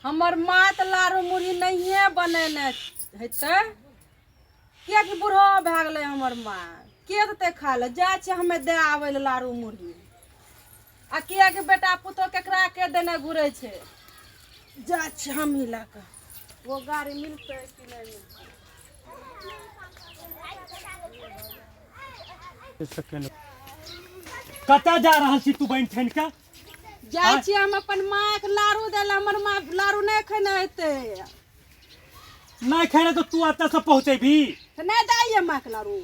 हमर माँ तऽ लाड़ू मुरही नहिए बनेने हेतै, किएकि बूढ़ो भए गेलै हमर माँ, के देतै खाय लए? जाइ छियै हमे दए आबै लए लाड़ू मुरही। आ किएकि बेटा पुतोह केकरा के देने घुरै छै। जाइ छियै हमही लए कऽ। ओ गाड़ी मिलतै कि नहि मिलतै? कतऽ जा रहल छी तू बनि ठनि कऽ? जाइ छियै हम अपन माँके लाड़ू दै लए। हमर माँ लाड़ू नहि खेने हेतै। नहि खेने तऽ तू एतऽ से पहुँचेबी? तऽ नहि दैये माँके लाड़ू।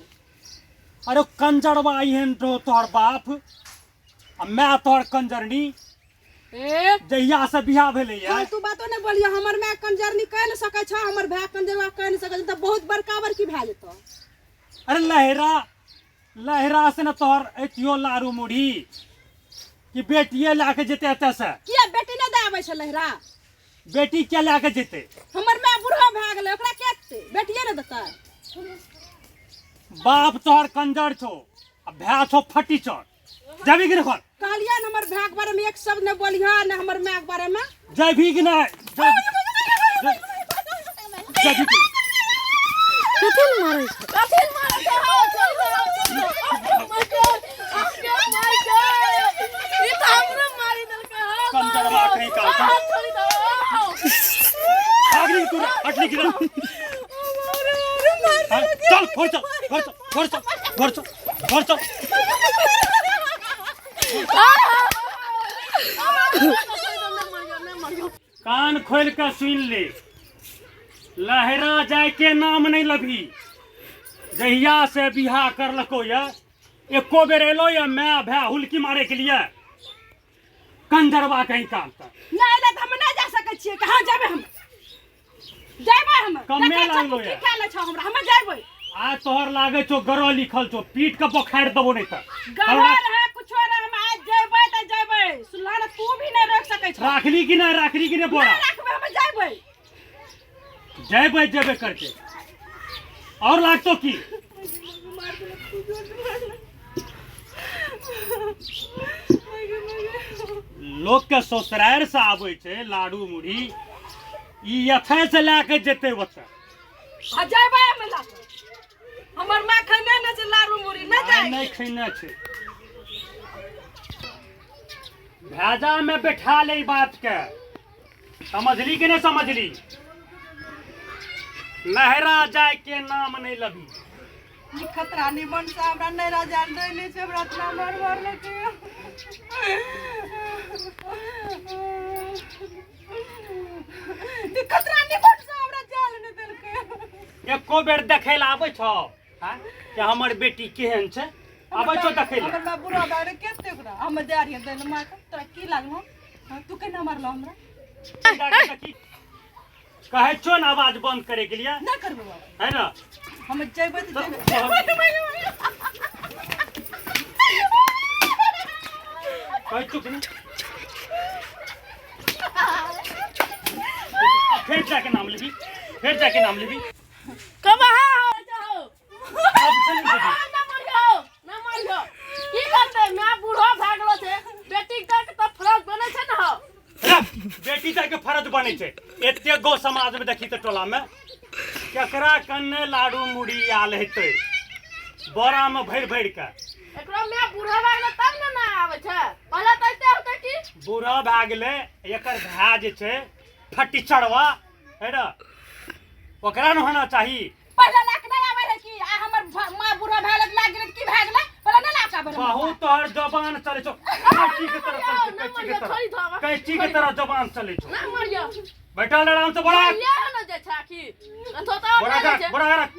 अरे कंजरवा एहन रहो तोहर बाप आ माय तोहर कंजरनी। ए जहिया से बियाह भेलैया। फालतू बातो नहि बोलियो। हमर माय कंजरनी कहि नहि सकै छौ, हमर भाय कंजरवा कहि नहि सकै छौ, तऽ बहुत बड़का बड़की भए जेतौ। अरे लहरा लहरा से ने तोहर एतियो लारू मुढ़ी कि बेटिए लए के जेतै एतऽ से? किया बेटी नहि दए आबै छै लहरा? बेटी क्या लए के जेतै? हमर माय बूढ़ा भए गेलै, ओकरा के देतै? बेटिए ने देतै। बाप तोहर कंजर छौ आ भाय छौ फटीचर। जेबी कि नहि घर? कहलियै ने हमर भायके बारेमे एक शब्द नहि बोलिहऽ, ने हमर मायके बारेमे। जेबी कि नहि? जेबी कि? कथी लए मारै छै? कथी लए मारै छै? हौ, छोड़ि दे, हौ, छोड़ि दे। अहाँके माय के। ई तऽ हमरो मारि देलकै, हौ, कंजरवा कहीं का। हौ, छोड़ि दे, हौ। भाग तू, हट निकल। हाँ, चल घर चल, घर चल, घर चल, घर चल, घर चल। कान खोल के सुन ले, लहरा जाय के नाम नहीं लभी। जहिया से बियाह करलको या एको बेर एलो या मैं भै हुलकी मारे के लिए? कंजरवा कहीं काम तक नहि एलै तऽ हम नहि जा सकै छियै। कहाँ जेबै हम? जेबै हम। कमे देखै छौ लागलो तू की या। कए लै छौ हमरा? हम जेबै। आ तोहर लागे छौ गरह लिखल छौ, पीट के बोखार देबो नहीं तऽ। गरह रहे कुछो रहे, हम आज जेबै तऽ जेबै। सुनला ने, तू भी नहि रोकि सकै छौ। राखली कि नहीं? राखली कि नहीं बोरा? नहि राखबै, हम जेबै। जेबै जेबै करके और लागतो की? लोक के ससुरारि से आबै छै लाडू मुढ़ी, ई यथे से लए के जेतै ओतऽ। आ जेबै हम लऽ कऽ। हमर माँ खैने नहि छै लाड़ू मुढ़ी, नहि आइ जाइ। नहि खैने छै। भेजा में बैठा ले ई बात के, समझली कि नहीं समझली? नहरा जाय के नाम नहीं लभी। ई खतरा नहीं बन सा हमरा नहरा जाय दै नहि छै, हमरा इतना मार मार लगे। ई खतरा नहीं बन सा हमरा जाल नहि देलकै। एको बेर देखै लए आबै छौ हाँ? कि हमर बेटी केहन छै? आबै छौ देखै लए? हमर माँ बुढ़ा भए गेलै, के देतै ओकरा? हम जा रहियै दै लए माँके। तोरा की लागलौ? हाँ, तू केना मारलौ हमरा? कहै छौ ने आवाज बंद करे के लिए। नहि करबै बाबा। है ना? हम जेबै तऽ जेबै। कहै छौ कि नहि? फेर जाके नाम लेबी, फेर जाके नाम लेबी। कब हो जाओ। अब चल जेबी। ना मारियो, ना मारियो। की करतै माय? बूढ़ो भए गेलो छै, बेटी के तऽ फरज बनै छै ने हौ। रे, बेटी जाके फरज बनै छै। एते गो समाज में देखी तऽ टोला में केकरा कन्ने लाडू मुड़ी आयल हेतै बोरा में भरि भरि के? एकरो माय बूढ़ा भए गेलै तब ने ना आबै छै, पहिले तऽ ऐते होतै की। बूढ़ा भए गेलै एकर भाय जे छै फटी चढ़वा है ना, ओकरा ने होना चाही। पहिले लाख नहि आबै रहै की? आ हमर माँ बूढ़ा भए गेलै, लाग गेलै तऽ की भए गेलै? पहिले नहि लाख आबै रहै हमर बहुत माँ। तोहर जबान चलै छौ कैंची के तरह चलै छौ, कैंची के ना तरह, छोड़ि दो। कैंची के तरह जबान चलै छौ। ना मारियो। बैठल आराम से बोरा। ये ने जे छै की अथो तऽ बोरा नहि रख, छै। बोरा रख।